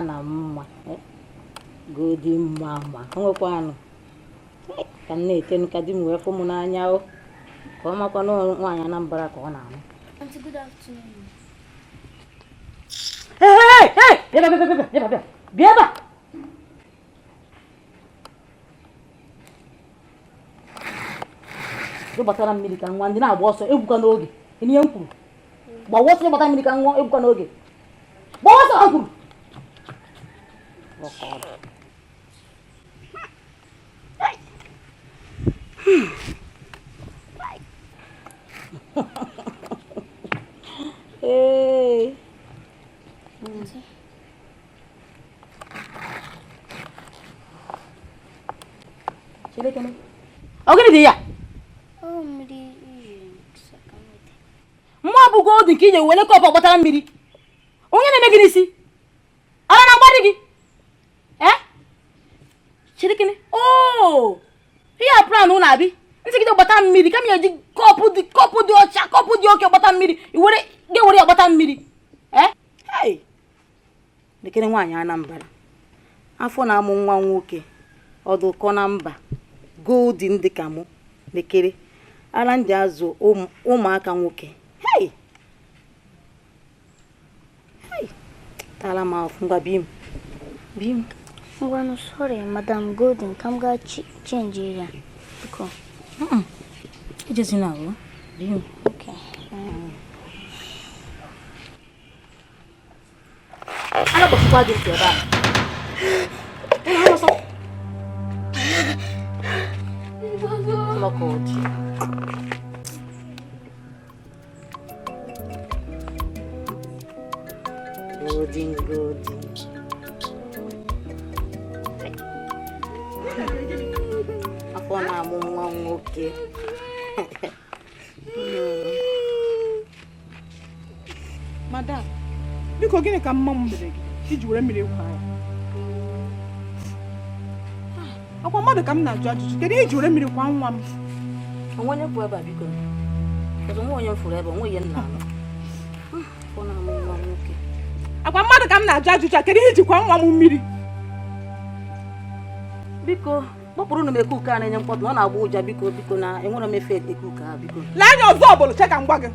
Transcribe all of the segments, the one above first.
Na mma golden mama nwekwanụ ka m na-etenu ka di m wee fụ m n'anya o ka ọ makwa na nwaanyị Anambra ka ọ na-anụ. Aunty, good afternoon. Hey, hey, bịa bịa bịa bịa bịa bịa bịa ebe a. Gbatara mmiri ka nwa ndị na-agba ọsọ egwukwa n'oge. Ihe m kwuru, gbawa ọsọ gbata mmiri ka nwa egwukwa n'oge. Gbawa ọsọ ha kwuru. Ee. Ọ gịnị dị ya? Mma bụ golden ka ị ga-ewere kọpụ gbatara mmiri. Onye na-eme gị n'isi? Ara na-agbari gị? Eh? Chineke oo! Ihe a plan ụlọ abi nsị gị gbata mmiri kama ya eji kọpụ dị ọcha kọpụ dị oke gbata mmiri iwere ga-ewere ya gbata mmiri. Eh? Hey! Lekere nwaanyị Anambra afọ na-amụ nwa nwoke ọdụkọ na mba golden dị ka mụ lekere ara ndị azụ ụmụaka nwoke. Hey! Hey! Tala m afọ ngwa bi m bi m. Ngwanụ, sorry Madam Golden, ka m gaa change ya. Biko. Ejezina ahụ bi m. Okay. Ana kpọchikwa gị ntị ebe a. Golden, golden. Afọ na-amụ nwa nwoke. Madam, biko gịnị ka mma m mere gị iji were mmiri kwa ya? Akwa mmadụ ka m na-ajụ ajụjụ, kedu ihe iji were mmiri kwa nwa m? Onwe onye kwụ ebe a biko. Ọzọ nwe onye m fụrụ ebe onwe ihe m na-anụ. Afọ na-amụ nwa nwoke. Akwa mmadụ ka m na-ajụ ajụjụ a, kedu ihe iji kwa nwa m mmiri? Biko, kpọpụrụ m ekuke a na-enye mkpọtụ na ọ na-agba ụja biko biko na enwere m efe ekuke a biko. Lee anya ọzọ ọbụla che ka m gwa gị.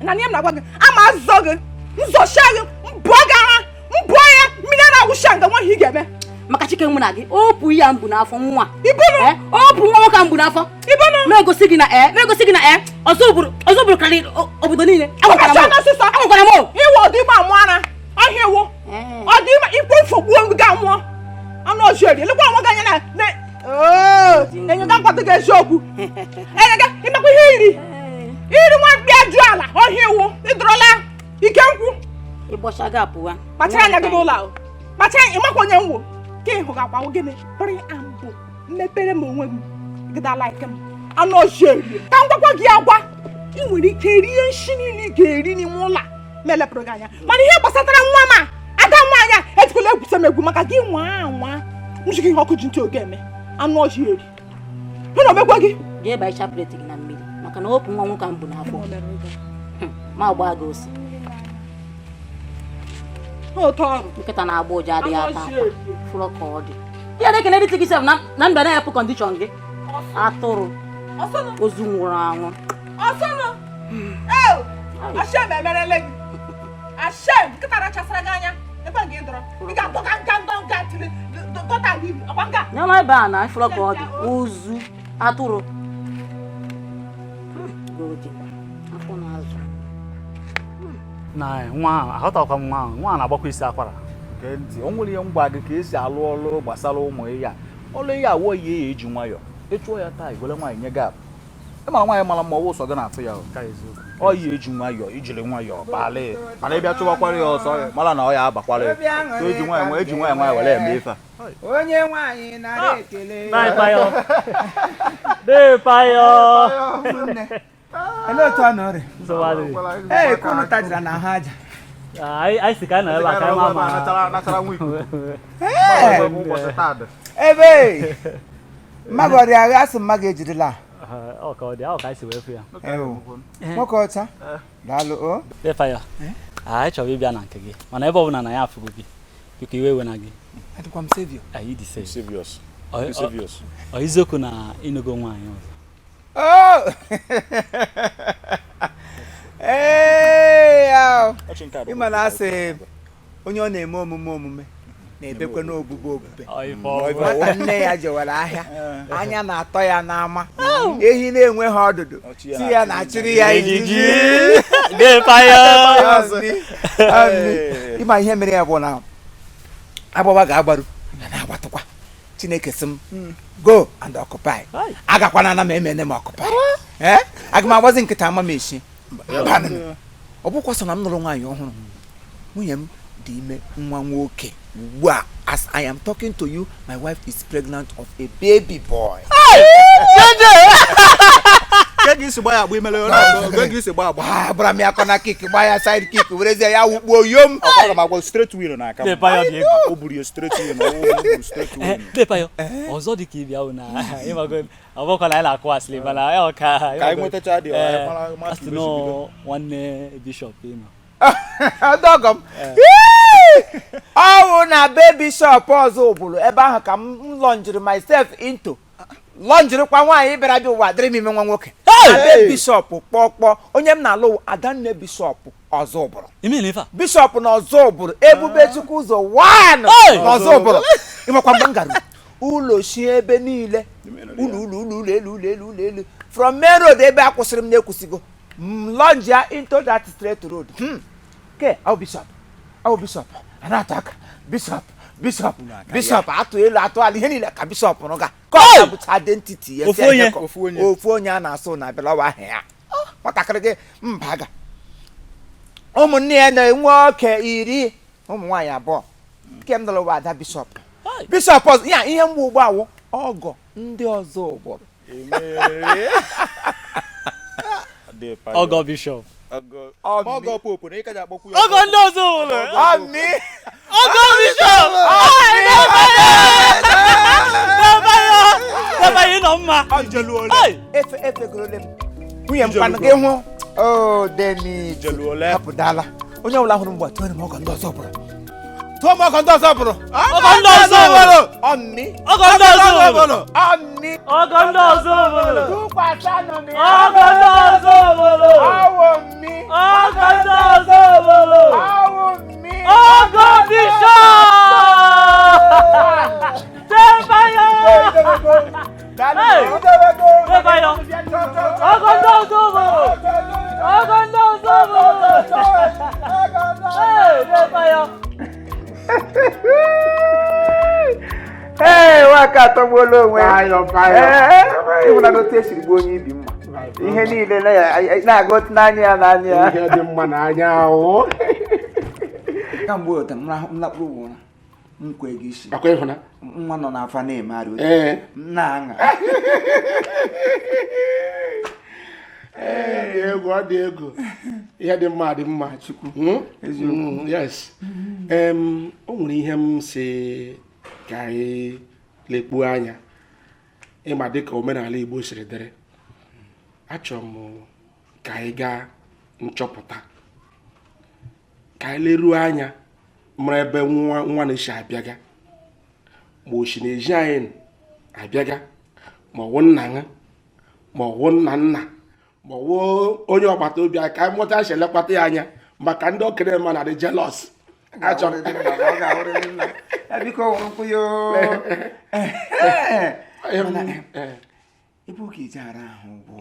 Na ihe m na-agwa gị, ama azọ gị, nzọchia gị, mbụọ gị ara, mbụọ ya, mmiri ara awụsha nga nwa ihe ị ga-eme. Maka Chike mụ na gị, opụ ya mbụ n'afọ nwa. Ibunu! Opụ nwa nwoke mbụ n'afọ. Ibunu! Na-egosi gị na na-egosi gị na ọzọ bụrụ karịrị obodo niile. Agwakwara m. Iwe ọdịma amụ ara, ọhịa iwu. Ọdịma ikwu mfogbuo gị amụọ. Anụ ọzọ eri, elekwa onwe gị anya na enyo ga nkwado gị eziokwu. Enyo ga ịmakwa ihe iri. Iri nwa mkpi ajụ ala, ọhịa iwu, ịdọrọla ike nkwụ. Ịgbọcha gị apụwa. Kpachara anya gị n'ụlọ ahụ. Kpachara ịmakwa onye nwo. Ka ịhụ ga-akwa gịnị? Preamble. Mmepere m onwe m. Gịda like m. Anụ ọzọ eri. Ka m gwakwa gị agwa. Ị nwere ike rie nshi niile ị ga-eri n'ime ụlọ a ma elepụrụ gị anya. Mana ihe gbasatara nwa m a, ada nwaanyị a, etikwala egwusa m egwu maka gị nwa anwa. Njikọ ihe ọkụ ji ntị oge eme. Anụ ọzọ eri. Hụ na omekwa gị. Jee baịcha pleti gị na mmiri maka na opụ nwa nwoke mbụ n'afọ. Ma gbaa gị ose. Nkịta na-agba ụja adịghị ata ata. Fụlọ ka ọ dị. Ihe na-ekene dị gị sef na mba na-epụ kọndishọn gị. Atụrụ. Ozu nwụrụ anwụ. Ọsọnụ. Ashem emerele gị. Ashem nkịta rachasara gị anya. Ebe gị dọrọ. Ị ga-adọga nga nga nga tiri dọta gị ọkwa nga. Nyama ebe a na fụlọ ka ọ dị. Ozu atụrụ. Afọ na-azụ. Na nwa ahụ aghọtakwa m nwa ahụ nwa na-agbakwa isi akwara. Gee ntị, o nwere ihe ngwa gị ka esi alụ ọlụ gbasara ụmụ ya. Ọlụ ya awụ ihe ya eji nwayọọ. Ịchụọ ya taa igwere nwaanyị nye gap. Ị mara nwaanyị mara mma ọwụ ụsọ gị na-atụ ya. Ọ yi eji nwayọọ, ijiri nwayọọ kpalị. Mana ị bịa chụwakwara ya ọsọ, mara na ọ ya abakwara ya. So eji nwayọọ eji nwayọọ nwayọọ were eme ife a. Onye nwaanyị nara ekele. Dee payo. Ele otu ọ nọrị? Ee, kunu tajira na ahụ aja. Anyị si ka anyị nọ ebe a ka anyị ma Ebe mmadụ ọrịa agha asị mmadụ ejirila. Ọ ka ọ dị, ọ ka anyị si wee fụ ya. Nwoke ọcha, daalụ o. Dee payo. Anyị chọrọ ịbịa na nke gị, mana ebe ọ bụla na ya afụgo gị. Biko iwe ewena gị. Adịkwa m savior. Anyị dị safe. Serious. Ọ ọ eziokwu na ịnụgo nwaanyị ọzọ? Oh! Ee, ahụ. Ịma na asị onye ọ na-eme omume omume na-ebekwe n'obube obube. Nwata nne ya jewara ahịa, anya na-atọ ya n'ama, ehi na-enweghị ọdụdụ, chi ya na-achịrị ya ijiji. Ịma ihe mere ya bụ na agbawa ga-agbaru na-agbatụkwa. Chineke sị m go and occupy. Agakwana na m emene m occupy. Aga m agbazi nkịta ama m eshi. Ọ bụkwa sọ na m nụrụ nwaanyị ọhụrụ. Nwunye m dị ime nwa nwoke ugbu a. As I am talking to you, my wife is pregnant of a baby boy. Agbara m ya corner kick, gbaa ya side kick, werezie ya wukpuo yom. Straight wheel n'aka m. O buru ya straight wheel na o straight wheel. Depayo. Ọzọ dị ka ịbịa hụ na ịmago ọbọkwa na anyị na-akụ asịrị mana ya ọka ka anyị nwetacha dị mara mara. Asị nọ nwanne bishọp ịnọ. Ọdọgọ m. Ọ wụ na be bishọp ọzọ ụbụrụ ebe ahụ ka m lọnjiri myself into. Lọnjirikwa nwaanyị bịara bịa ụwa dịrị m ime nwa nwoke. Na be bishọp kpọkpọ onye m na-alụ Adanne bishọp ọzọ ụbụrụ. Bishọp na ọzọ ụbụrụ Ebube Chukwu ụzọ 1 na ọzọ ụbụrụ. Ịmakwa mgbe m gara ụlọ shi ebe niile ụlọ ụlọ ụlọ ụlọ elu ụlọ elu ụlọ elu from main road ebe a kwụsịrị m na-ekwụsịgo m lọnji ya into that straight road. Ke ọ bishọp ọ bishọp a na-atụ aka bishọp bishọp bishọp atụ elu atụ ala ihe niile ka bishọp rụga ka ọ bụcha identity ya. Ofu onye a na-asụ na abịalawa aha ya nwatakịrị gị mba ga ụmụnne ya na-enwe oke 10 ụmụ nwaanyị 2 nke m nụrụ ada bishọp bishọp ọzọ ya ihe mgbe ugbu awụ ọgọ ndị ọzọ ụbụrụ. Ọgọ bishọp. Ọgọ popu na ị ka ji akpọkwu ya. Ọgọ ndị ọzọ ụbụrụ. Ọgọ bishọp. Depayo nọ mma. Efegorole m. Nwunye m kwanụ gị hụ. Oh, Demi. Hapụdala. Onye ọbụla hụrụ mgbe tụọ m ọgọ ndị ọzọ ụbụrụ. Tụọ m ọgọ ndị ọzọ ụbụrụ. Ọgọ ndị ọzọ ụbụrụ. Ọmị. Ọgọ ndị ọzọ ụbụrụ. Ọmị. Ọgọ ndị ọzọ ụbụrụ. Tụkwasanụ m ya. Ọgọ ndị ọzọ ụbụrụ. Ọwụ mmi. Ọgọ ndị ọzọ ụbụrụ. Ọwụ mmi. Ọgọ bishọp. Depayo. Depayo. Ọgọ ndị ọzọ ụbụrụ. Ọgọ ndị ọzọ ụbụrụ. Depayo. Ee, nwaka atọgbuola onwe ya. Ịhụla n'otu esiri gbuo onye ibi mma. Ihe niile na-aga otu n'anya ya n'anya ya. Ihe dị mma n'anya ahụ. Kamgbe ụta m lakpụrụ ụra m kwe gị isi. Nwa nọ n'afọ na-emegharị otu. M na-aṅa. Ee, dị egwu, ọ dị egwu. Ihe dị mma dị mma Chukwu. Yes. O nwere ihe m si ka anyị lekpuo anya ịma dịka omenala Igbo siri dịrị. Achọrọ m ka anyị gaa nchọpụta ka anyị leruo anya mara ebe nwa na-esi abịaga, ma o si na-eji anyị abịaga, ma ọ wụ nna ya, ma ọ wụ nna nna, ma ọ wụ onye ọgbata obi anyị, ka anyị mụta si elekwata ya anya maka ndị okenye ma na dị jealous. Achọrọ ebe oge eji ara ahụ bụ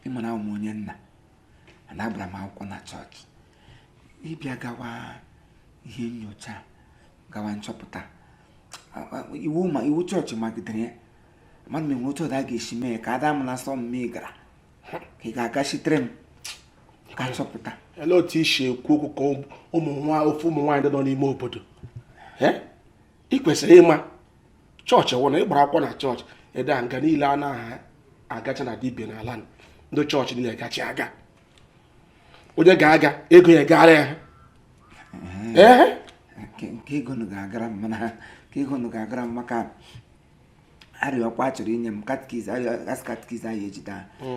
ịmara ụmụ onye nna na agbara m akwụkwọ na chọọchị ịbịa gawa ihe nyocha gawa nchọpụta iwu ma iwu chọọchị magidere ya mana m enwe otu ọda ga-esi mee ka ada m na asọ mme gara ka ị ga-agachitere m ka chọpụta. Ele otu isi ekwu okwu ka ofu ụmụ nwaanyị nọ n'ime obodo. Ị kwesịrị ịma chọọchị wụ na ị gbara akwụkwọ na chọọchị ede nga niile a naghị agacha na dibịa n'ala ndị chọọchị niile gachi aga. Onye ga-aga ego ya gara ya. Nke ego ga-agara m mana ka ego ga-agara m maka arịọkwa chọrọ inye m katkis katkis ahụ ejide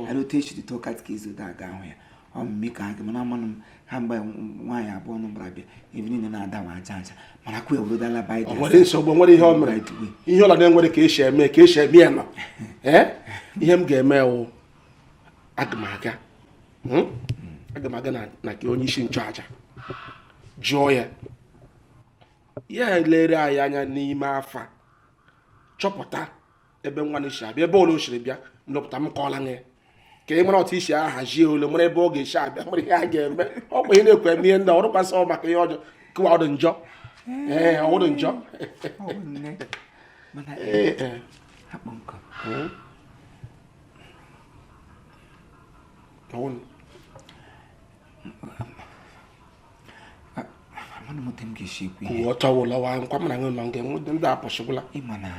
arịọ otu echiri too katkis ụda aga ahụ ya Ọ mmemme ka gị mana amanụ m ha mgbe nwaanyị abụọ nụ gbara bịa ebe niile na-ada ma aja aja mana kwa ewurodala O nwere nsogbu, nwere ihe o mere. Ihe ọla na-enwere ka esi eme ka esi eme ya nọ. Ee, ihe m ga-eme wụ aga m aga. Aga m aga na nke onye isi nchụaja jụọ ya, ya lere anyị anya n'ime afa, chọpụta ebe nwa si abịa, ebe ole o siri bịa. Nlọpụta m kọọla ya ka ị mara otu isi ahazi ole, mara ebe ọ ga-esi abịa, mara ihe a ga-eme. Ọ bụ ihe na-ekwe eme ihe ndị a, ọ rụkwasị ọ maka ihe ọjọọ kụwa ọ dị njọ. Ee, ọ dị njọ. Mana Ee. Akpọ nkụ. Ọwụnụ. Amanụ m otu m ga-esi ekwu ihe. Kwuo ọtọ wụlọwa nkwa m na nwe nọ nke ndị apụsịgwụla. Ịma na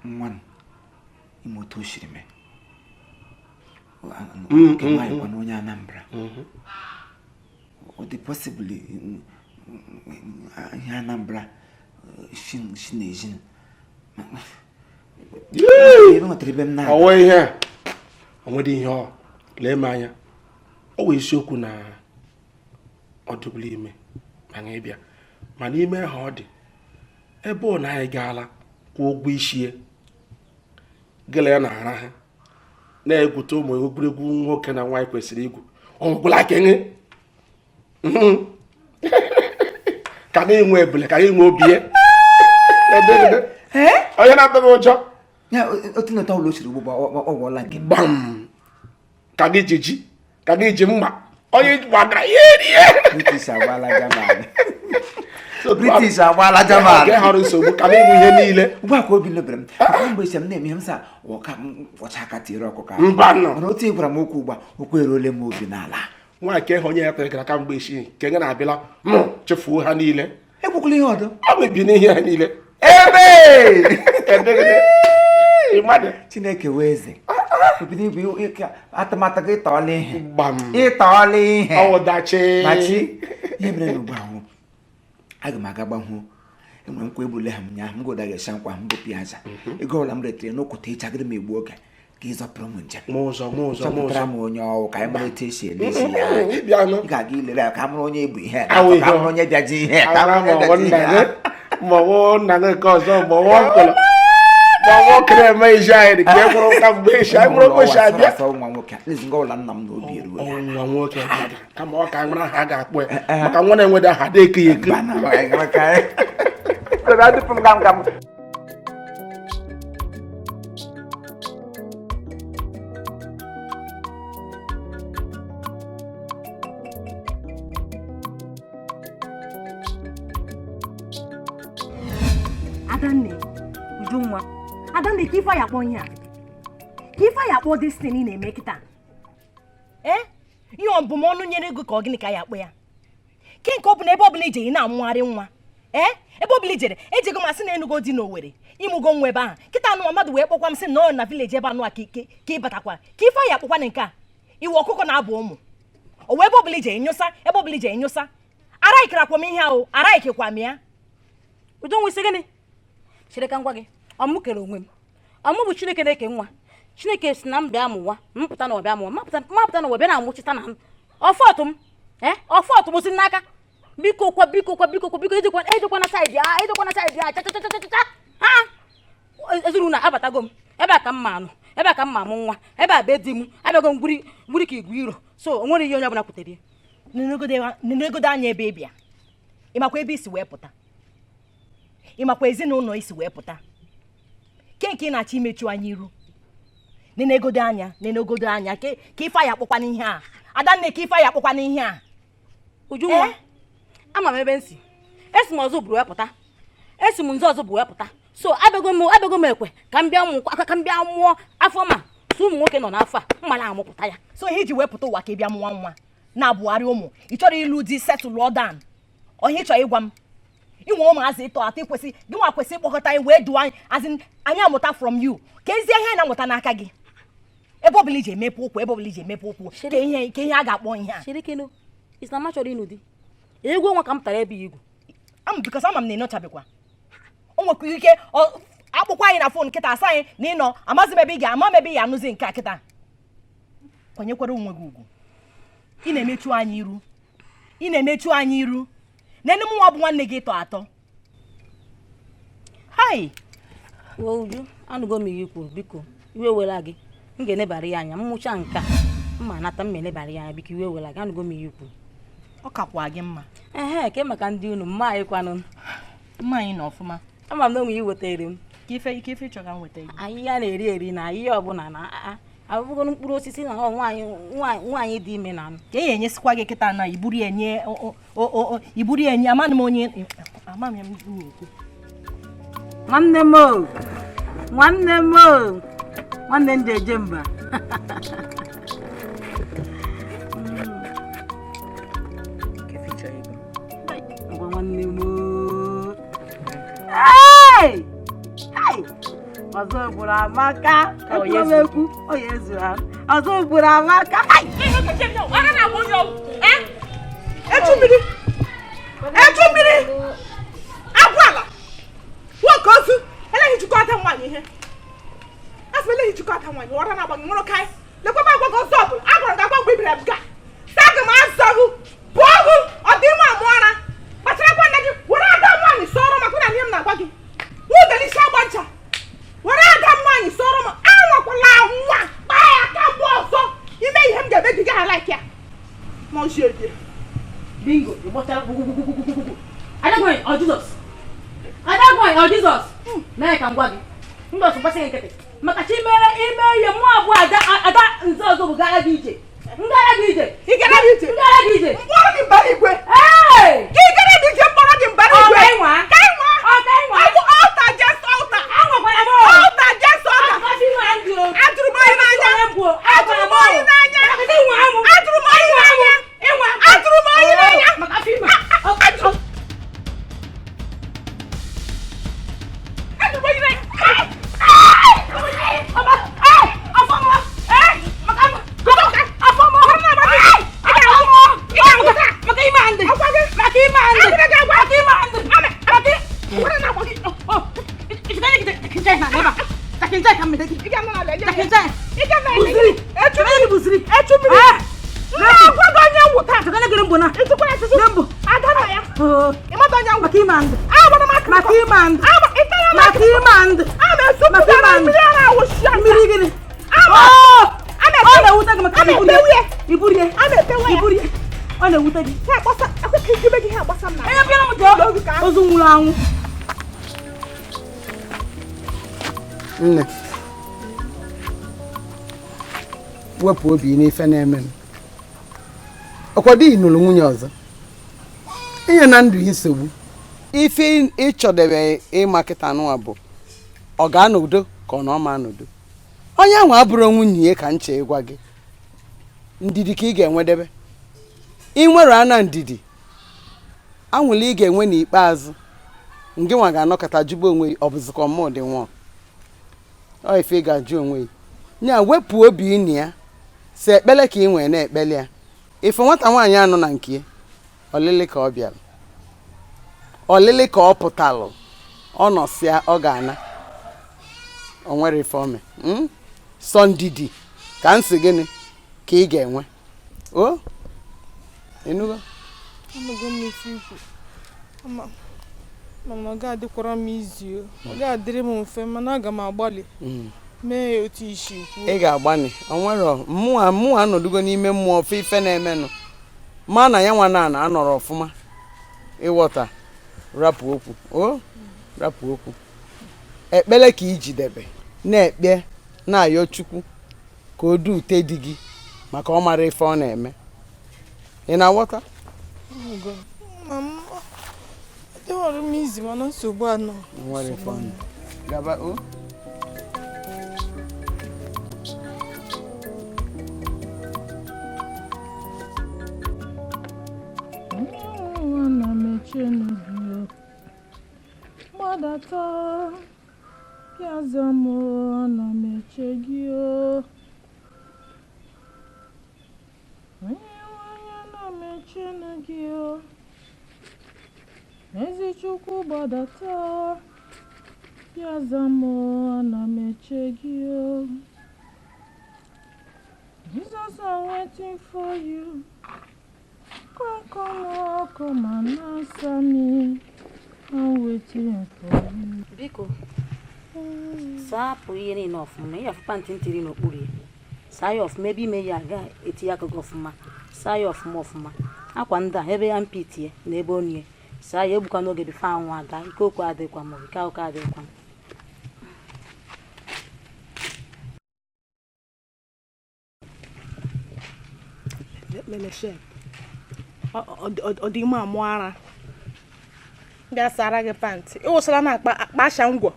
nwa m ime otu o siri mee. Nke nwaanyị kwa na onye Anambra. Ọ dị possibly ihe Anambra shi na ezi. Ebe nwetara ebe m na Ọwụ ihe a, o nwere ihe ọ lee m anya. Ọ wụ isiokwu na ọ dịbụla ime ma na ịbịa, ma n'ime ha ọ dị ebe ọ na anyị gaala kwụọ ụgwọ isi ya, gịla ya na-ara ha na-egwute ụmụ egwuregwu nwoke na nwaanyị kwesịrị igwu. Ọ gwụla kenye ka na-enwe ebule, ka na-enwe obi ya. Onye na-atụghị ụjọ. Ya otu na ụlọ o siri ugbo ọ gwọla nke m. Gbam, ka gị ji ji, ka gị ji mma, onye gbagara ihe rie. British agbaala German. British agbaala German. Nke họrọ nsogbu ka na-enwe ihe niile. Ugbu a ka obi lobere m. Maka mgbe esi m na-eme ihe m sa ọka m kwọcha aka tiere ọkụkọ ahụ. Mba nọ. Mana otu ị gwara m okwu ugbu a, okwu eruole m obi n'ala. Nwaanyị ka ịhụ onye ya tere gara kamgbe isi nke nye na-abịala m chefuo ha niile. Ekwukwala ihe ọdọ. Ọ mebi n'ihe ha niile. Ebe! Edegede. Ịmadụ. Chineke wee eze. Obido igwe ike atụmatụ gị ịtọọla ihe. Gbam. Ịtọọla ihe. Ọwụdachi. Machi. Ihe mere n'ugbu ahụ. Aga m aga gbahụ. Enwere nkwa egbule ha m nyaa m goda ga-esa nkwa m gopị aja. Ego ọbụla m retere n'ụkwụta ịchagịrị m egbu oge ka ịzọpụrụ m njem. Ma ụzọ, ma ụzọ, ma Zọpụtara ụzọ. m onye ọwụ ka anyị mara etu esi elezi ya anya. Ịbịa nụ. Ị ga-aga ilere ya ka a mara onye ebu ihe a, Awụ ihe ka a mara onye bịaji ihe a, ka a Ara mara onye ma ọwụ bịaji nna ihe gị, a. ma ọwụ nna gị nke ọzọ, ma ọwụ nkụlụ. Ma ọwụ okere eme isi anyị dị ka e nwụrụ ka mgbe isi anyị nwụrụ mgbe isi abịa. Asọ nwa nwoke a, lezi nga ọbụla nna m na obi eruo ya. Ọwụ nwa nwoke kama ọ ka nwere aha a ga-akpọ ya, maka nwa na-enwede aha dị eke ya eke. Mba, na, ọ ga- ka anyị- Adịpụ m gam gam. Adanne, Ujunwa, Adanne, ka ife ya akpọ ihe a? Ka ife ya akpọ destiny na-eme kịta? Ee? Ihe ọbụmọnụ nyere ego ka ọ gịnị ka ya akpọ ya? Ke nke ọ bụ na ebe ọbụla ijere ị na-amụgharị nwa. Ee? Ebe ọbụla ijere, ejego m asị na enugo dị n'Owere, ịmụgo nwa ebe ahụ. Kịta anụwa mmadụ wee kpọkwa m sị na ọ na vileji ebe anụwa ka ị batakwa. Ka ife ya akpọkwa na nke a? Iwe ọkụkọ na-abụ ụmụ. O wee ebe ọbụla ijere nyụsa, ebe ọbụla ijere nyụsa. Araikerakwa m ihe ahụ, araikekwa m ya. Ujunwa isi gịnị? Chere ka m gwa gị, ọ mụ kere onwe m. Ọ mụ bụ Chineke na-eke nwa. Chineke si na m bịa mụwa, m pụta na ọbịa mụwa, ma pụta na ụwa bịa na-amụchita na m. Ọfọtụ m, ọfọtụ m si n'aka. Biko kwa, biko kwa, biko kwa, biko ejekwa ejekwa na saịdị a, ejekwa na saịdị a, cha cha cha cha cha cha. Ha! Ezinụlọ abatago m. Ebe a ka m ma anụ, ebe a ka m ma amụ nwa, ebe a be di m, abịago m gwuri gwuri ka igwe iro. So o nwere ihe onye ọbụla kwutere ya. Nenegodo anya ebe ị bịa. Ị makwa ebe isi wee pụta. Ị makwa ezinụlọ isi wee pụta. Ke nke ị na-achọ imechu anya iru. Nenegodo anya, nenegodo anya, ka ife ya akpọkwa n'ihe a. Adanne, ka ife ya akpọkwa n'ihe a. Ujunwa, ama m ebe m si. Esi m ọzọ buru wee pụta. Esi m nze ọzọ bụ wee pụta. So abịago m abịago m ekwe ka m bịa mụ ka m bịa mụọ afọ ma so ụmụ nwoke nọ n'afọ a mma na-amụpụta ya. So ihe iji wee pụta ụwa ka ị bịa mụọ nwa na-abụgharị ụmụ. Ị chọrọ ịlụ di settle down. Ọ ihe ị chọrọ ịgwa m. Inwe ụmụazị ịtọ atọ ịkwesị gị nwa kwesị ịkpọkọta anyị wee duo anyị azị anyị amụta from you. Ka ezi ihe anyị na-amụta n'aka gị. Ebe ọbụla iji emepe ụkwụ, ebe ọbụla iji emepe ụkwụ, ka ihe a ga-akpọ ihe a. Chere keno, isi na m achọrọ ịnụ di. Egwu nwa ka m tara ebe igwu. Am because ama m na ị nọchabekwa. O nwekwara ike akpụkwa anyị na phone kịta asa anyị na ịnọ amazi m ebe ị ga-ama m ebe ị ga-anụzi nke a kịta. Kwanyekwara onwe gị ugwu. Ị na-emechu anyị iru. Ị na-emechu anyị iru. Nene m nwa bụ nwanne gị ịtọ atọ. Hai! Uju, anụgo m ihe i kwuru, biko iwe wela gị. M ga-enebara ya anya, m mụcha nke a mma anata m enebara ya anya, biko iwe wela gị, anụgo m ihe i kwuru. Ọ kakwa gị mma. Ehe, ke maka ndị unu, mma anyị kwanụ. Mma anyị nọ ọfụma. Ama m na onwe iwetere m. Ka ife ịchọ ka m weta gị. Anyị ya na-eri eri na ihe ọbụla na abụbụgo mkpụrụ osisi na nwaanyị dị ime na anụ. Ka e enyesikwa gị kịta na iburu enye iburu enye amaghị m onye amaghị m na-ekwu. Nwanne m o, nwanne m o, nwanne m jeje mba. Nwanne m o. Hey! Hey! Ọzọ ugboro amaka. Ekwuo ọ ya ezu ha. Ọzọ ugboro amaka. Echu mmiri! Echu mmiri! Agwala! Nwoke ozu! Eleghị jikọ aka nwaanyị ihe. Asị m eleghị jikọ aka nwaanyị, ọra na-agba gị nwụrụ kaị. Lekwa m agwa gị ọzọ bụ, agwara m gị agwa mgbe i bịara m gaa. Sị aga m azọ gị, pụọ gị, ọ dị mma amụ ara. Kpacharakwa nne gị, were ada nwaanyị sọrọ m, akwụna ihe m na-agwa gị. Nwudele isi agba ncha. Were ada nwaanyị sọrọ m, anwakwala nwa, kpaa ya aka mgbe ọzọ. Ime ihe m ga-eme gị gaghị alaiki ya. Ma ọ zie. Bingo, you bought that. Adagwai, oh Jesus. Adagwai, oh Jesus. Na ka ngwa gị. Ngo so gbasa nkịtị. Maka chi mere ime ihe mụ abụọ ada ada nze ọzọ bụ gara gị ije. Ngara gị ije. Ị gara gị ije. Ngara gị ije. Mkpọrọ gị mbara igwe. Ee! Gị gara gị ije mkpọrọ gị mbara igwe. Ọ ka ịnwa. Ka ịnwa. Ọ ka ịnwa. Ọ bụ altar just altar. Anwakwara m. Altar just altar. Akọsi nwa ndị o. Atụrụ m onye n'anya. Atụrụ m onye n'anya. Atụrụ m onye n'anya. Atụrụ m onye n'anya. Maka afọ ime. Atụrụ m onye n'anya. Nne, wepụ obi n'ife na-eme m. Ọkwado ị nụrụ nwunye ọzọ inye na ndụ nsogbu. Ife ịchọdebe ịma kịta nụwa bụ ọ ga-anọdo ka ọ na ọma anọdo. Onye ahụ abụrụ nwunye ya ka nche ịgwa gị. Ndidi ka ị ga-enwedebe. Ị nwere ana ndidi anwụle ị ga-enwe n'ikpeazụ. Ngị nwa ga-anọkọta jụba onwe gị ọ bụzikwa mmụọ dị nwụọ. Ọ ife ị ga-ajụ onwe gị. Nya wepụ obi ịnị ya si ekpele ka ị nwee na-ekpele ya. Ife nwata nwaanyị anọ na nke ya ọlịlị ka ọ bịara. Ọlịlị ka ọ pụtalụ. Ọ nọsịa ọ ga-ana. O nwere ife ome. Sọ ndidi ka nsị gịnị ka ị ga-enwe. O ịnụgo? Anụgo m ife ikwu. Mana ọ ga-adịkwara m izu. Ọ ga-adịrị m mfe mana aga m agbalị. Mee ya otu isi kwuo. Ị ga-agbalị. O nwere mmụọ anọdugo n'ime mmụọ ofe ife na-emenụ. Ma na ya nwa na anọrọ ọfụma. Ịghọta rapụ okwu. O rapụ okwu. Ekpele ka ijidebe na-ekpe na-ayọ Chukwu ka o du ute di gị maka ọ mara ife ọ na-eme. Ị na-aghọta? Adịghọrọ m izi mana nsogbu anọ. Nwere ife ọ na. Gaba o. Gbadata bịa za m, ana m eche gị o. Onye nwe ana m eche gị o. Ezi Chukwu gbadata bịa za m, ana m eche gị o. Jesus, I'm waiting for you. Come, come, oh, come and answer me. I'm waiting for you. Biko, sapụ ihe niile ọfụma. Ihe afụ pantị ntiri n'okpuru ya, saa ya ọfụma. Ebe ime ya aga etinye aka gị ọfụma, saa ya ọfụma ọfụma. Akwa ndị a, ebe ya mpit ya na ebe onye, saa ya. Egbukwa n'oge before anwụ ada. Ike okwu adịkwa m, ike akụkọ adịkwa m. Lele shep, ọ dị ime amụ ara. Bịa sara gị pantị. Ị wụsara na akpa akpa asha ngwọ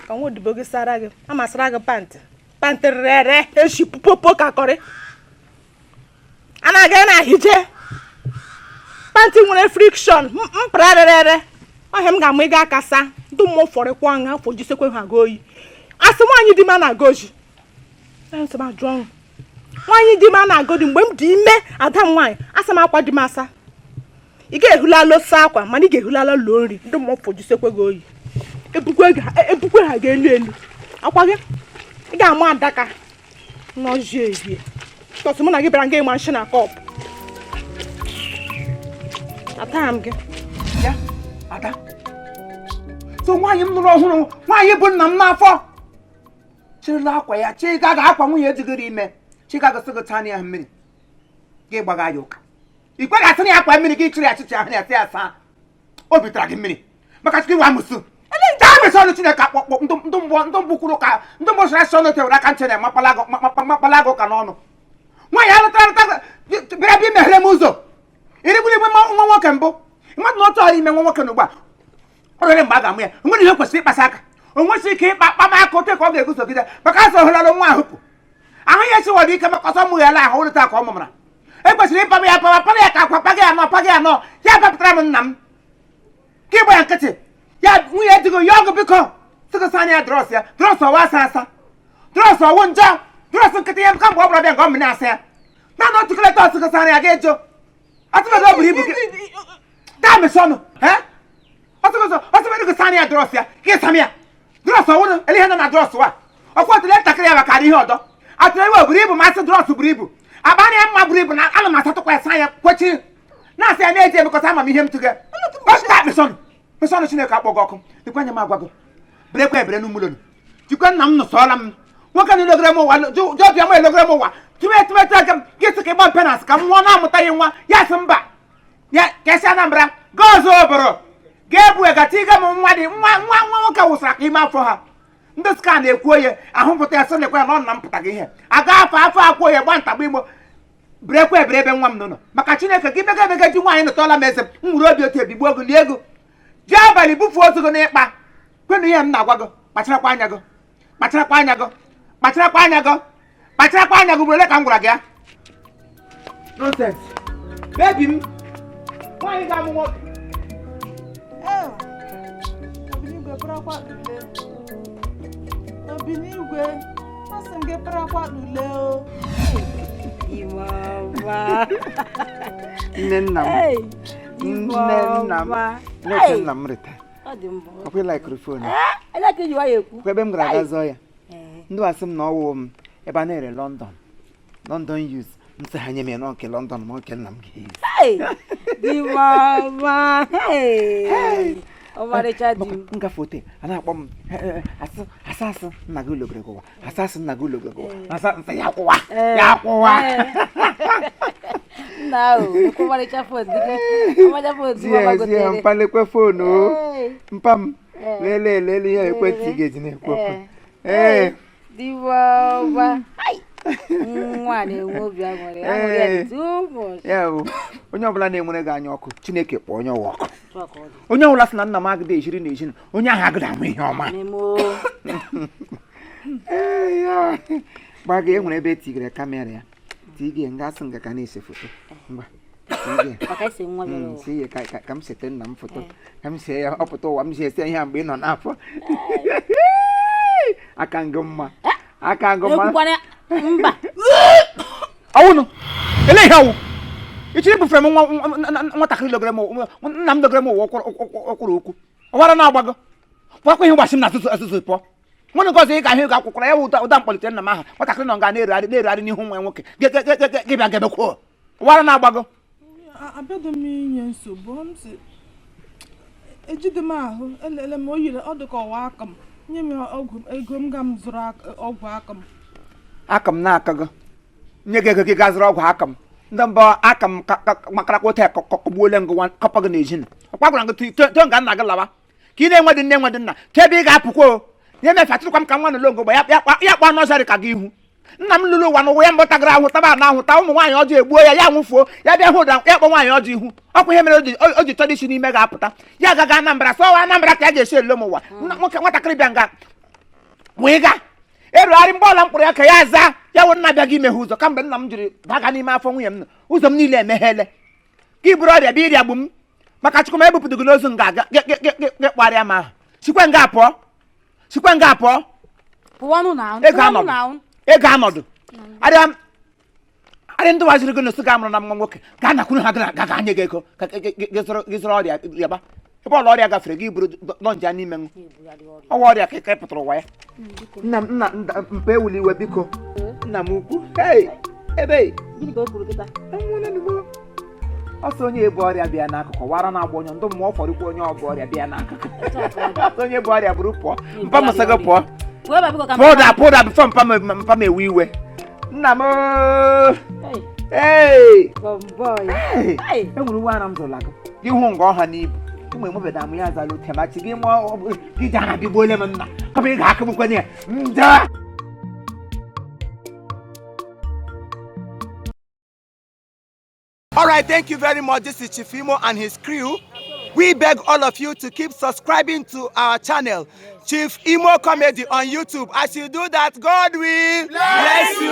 ka nwa odibo gị sara gị. Ama sara gị pantị, pantị rere eshi popo ka kọrị a na-aga na ahije. Pantị nwere friction mpara rere ere. Ọhịa m ga-ama ịga aka saa. Ndị mmụọ fọrịkwa aṅa afọ jisekwe ha aga oyi. Asị nwaanyị dị m a na-aga oji nsị m ajụ ọnwụ. Nwaanyị di m a na-agụ di mgbe m dị ime ada m nwaanyị, asa m akwa di m asa. Ị ga-ehulala ose akwa, mana ị ga-ehulala loo nri. Ndị mmụọ fọjisekwe gị oyi, ebukwe ha ga-elu elu akwa gị. Ị ga-ama adaka n'ọjị ehihie tọsụ. Mụ na gị bịara nga ịma nshi na kọpụ ata m gị. Ya ada, so nwaanyị m nụrụ ọhụrụ, nwaanyị bụ nna m n'afọ, chịrịla akwa ya chịga ga akwa nwunye ejigoro ime chịga gosi gị tani ahụ mmiri gị gbaga ya ụka. Ikwe ga-asị na ya akwa mmiri gị chịrị achịcha ahụ ya sị ya saa. Obi tara gị mmiri maka chukwu iwe amụsụ taa mesi ọnụ Chineke akpọkpọ ndụ mbụ ndụ mbụ kwuru ka ndụ mbụ sara asị ọnụ tewere aka ntị na mapala gị ụka n'ọnụ. Nwaanyị alụtara alụta bịara bịa meghere m ụzọ irigburu igbe nwa nwoke mbụ mmadụ na otu ọrụ ime nwa nwoke na ugbu a ọ rere mgbe a ga-amụ ya. Onwere ihe kwesịrị ịkpasa aka, o nwesịrị ike ịkpa akpamaka otu ka ọ ga-eguzogide maka azụ ọhụrụ nwa ahụ pụ ahụ ya esiwara ike maka ọsọ mụghela ahụ ụlọta ka ọ mụmara. Ekwesịrị ịpaba ya pawa para ya ka akwa paghị anọ paghị anọ ya bapụtara m nna m ka ịgba ya nkịtị. Ya nwunye digo ya ọgụ biko sịgosa anya ya drọs ya drọs ọwa asa asa drọs ọwụ njọ drọs nkịtị ya kamgbe ọ bụla bịa nke ọ mịna asa ya naanị otu kileta ọsịgosa anya ya ga-ejo atụmatụ ọ buru ibu gị taa mesi ọnụ ọsịgosa ọsịgosa anya ya drọs ya ka ịsam ya drọs ọwụrụ ele ihe nọ na drọs wa ọkwa otule ntakịrị ya maka ihe ọdọ atụrụ iwe buru ibu masị drọs buru ibu akpa anya mma buru ibu na ana m asatụkwa ya saa ya kwechiri na-asị ya na-eji emekọta amamihe m tụga ọsịta mesọnụ mesọnụ. Chineke akpọ gị ọkụ dịkwa anya m agwa gị berekwa ebere n'ụmụlọnụ jikwa nna m nụsọọla m nwoke na elogere m ụwa jọbịa m elogere m ụwa tụme tụmetụ aka m gị sị ka ịgba mpe na asị ka m nwụọ na-amụtaghị nwa ya sị mba ya kesị Anambra gaa ọzọ oboro ga-ebu egata ịga m nwa dị nwa nwa nwa nwoke wụsara ka ime afọ ha ndị ska na-ekwu oye ahụ pụta ya sị lekwa ya na ọ nna m pụtaghị ihe aga afọ afọ akwụ oye gba ntagba igbo berekwa ebere ebe nwa m nọ maka Chineke gị mega emega ji nwaanyị nụtọla m eze m nwere obi otu ebigbuo gị lie ego ji abalị bufuo ozu gị n'ịkpa kwenụ ihe m na-agwa gị kpacharakwa anya gị kpacharakwa anya gị kpacharakwa anya gị kpacharakwa anya gị bụrụ ole ka m gwara gị ya nonsense bebi m nwaanyị ga-amụ nwoke. Obinigwe parakwa ule. Obinigwe, asị m gị parakwa ule o. Iwama. Nne nna m. Nne nna m. Nne nna m rịta. Ọ dị mbụ. Ọkwa ịlaikiri fon. Ele ka iji nwayọ ekwu. Kwa ebe m gara aga zọọ ya. Ndị asị m na ọwụ m ebe a na-ere London. London use. M sị ha nye m ya nọ nke London ma nke nna m ga-eyi. Iwama. Ọmarịcha di m. M gafe ote a na-akpọ m asị asị nna gị ulogere gị ụwa asị asị nna gị ulogere gị ụwa asị asị ya kwụwa ya kwụwa. Nna ahụ ọmarịcha fon gị ọmarịcha fon gị mama gotere. Zie mpalekwe fon o mpa m lelee lelee ihe ekwentị ị ga-eji na-ekwu okwu. Ee Diwọma. Nwa na-enwe obi aṅụrị aṅụrị ya dị too much. Ya bụ onye ọbụla na-enwere gị anya ọkụ Chineke kpọọ onye ọwa ọkụ. Onye ọbụla sị na nna m agịda ejiri na ejiri onye ahụ agịda amụ ihe ọma. Gba gị enwere ebe etigere kamera ya tige nga asị nga ka na-ese foto ngwa tige ka m sete nna m foto ka m see ya ọ pụta ụwa m si ese ihe a mgbe ị nọ n'afọ aka ngụ mma aka ngụ mma mba ọwụnụ ele ihe ọwụ ichiri bufere m nwatakịrị logere m nna m logere m ụwa ọkwụrụ okwu ọwara na-agbago gwakwa ihe gbasi m na azụzụ azụzụ pụọ nwere nke ọzọ ị ga-ahụ ego akwụkwara ya ụda mkpọlitere nna m aha nwatakịrị nọ nga na-erugharị na-erugharị n'ihu nwa nwoke gị bịa gebekwuo ọwara na-agbago Abịadị m inye nsogbu m si ejide m ahụ elele m o yiri ọ dị ka ọwa aka m nye m ọgwụ ego m ga m zụrụ ọgwụ aka m. Aka m na-aka gị nye gị ego gị gaa zụrụ ọgwụ aka m. Ndị mbụ aka m makarakwa otu kọgbuole ngụ kọpa gị n'ejina ọkwa gwara gị too nga nna gị lawa ka ị na-enwe dị nne enwe dị nna ka ebe ị ga-apụkwa o nye mefe atụrụkwa m ka nwa nụlọ ngogbe ya kpọọ nọzarị ka gị ihu. Nna m lụrụ ụwa n'ụwa ya mbụ tagara ahụ taba na ahụ ta ụmụ nwaanyị ọjọọ egbuo ya ya nwụfuo ya bịa hụ ụda ya kpọ nwaanyị ọjọọ ihu. Ọkwa ihe mere o ji chọrọ isi n'ime ga-apụta ya gaga Anambra sọwa Anambra ka ya ga-esi elo m ụwa. Nwoke nwatakịrị bịa nga wee ga erugharị mgbe ọla mkpụrụ ya ka ya zaa ya wụ nna bịa gị imeghe ụzọ kamgbe nna m jiri baga n'ime afọ nwunye m nọ ụzọ m niile emeghele ka i buru ọrịa bịa ịrịagbu m maka Chukwu ma ebupụta gị n'ozu nga gị kparịa m ahụ. Sikwe nga pụọ, sikwe nga pụọ. Ego anọdụ arịa ndị waziri gị n'osu ga amụrụ na nwa nwoke ga nakwuru ha ga nye gị ego ka gị zụrụ ọrịa rịaba ebe ọla ọrịa gafere gị buru lọnja n'ime m ọwa ọrịa ka ị pụtara ụwa ya. Nna m nna mpa ewuli iwe biko nna m ukwu ebe ọsọ onye ebu ọrịa bịa n'akụkụ wara na-agba onye ndụ mmụọ fọrịkwa onye ọbụ ọrịa bịa n'akụkụ ọsọ onye bụ ọrịa buru pụọ mpa m sị gị pụọ pụda pụda bifọ mpa m ewe iwe nna m. Ee, enwere uwe ara m zụla gị gị hụ nga ọha n'ibu ụmụ emebeda m ya azala ote machi gị mụọ gị ji aha bigbuole m nna kọpa ị ga-akụgbukwana ya nje. All right, thank you very much. This is Chief Imo and his crew. We beg all of you to keep subscribing to our channel, Chief Imo Comedy on YouTube. As you do that, God will bless you.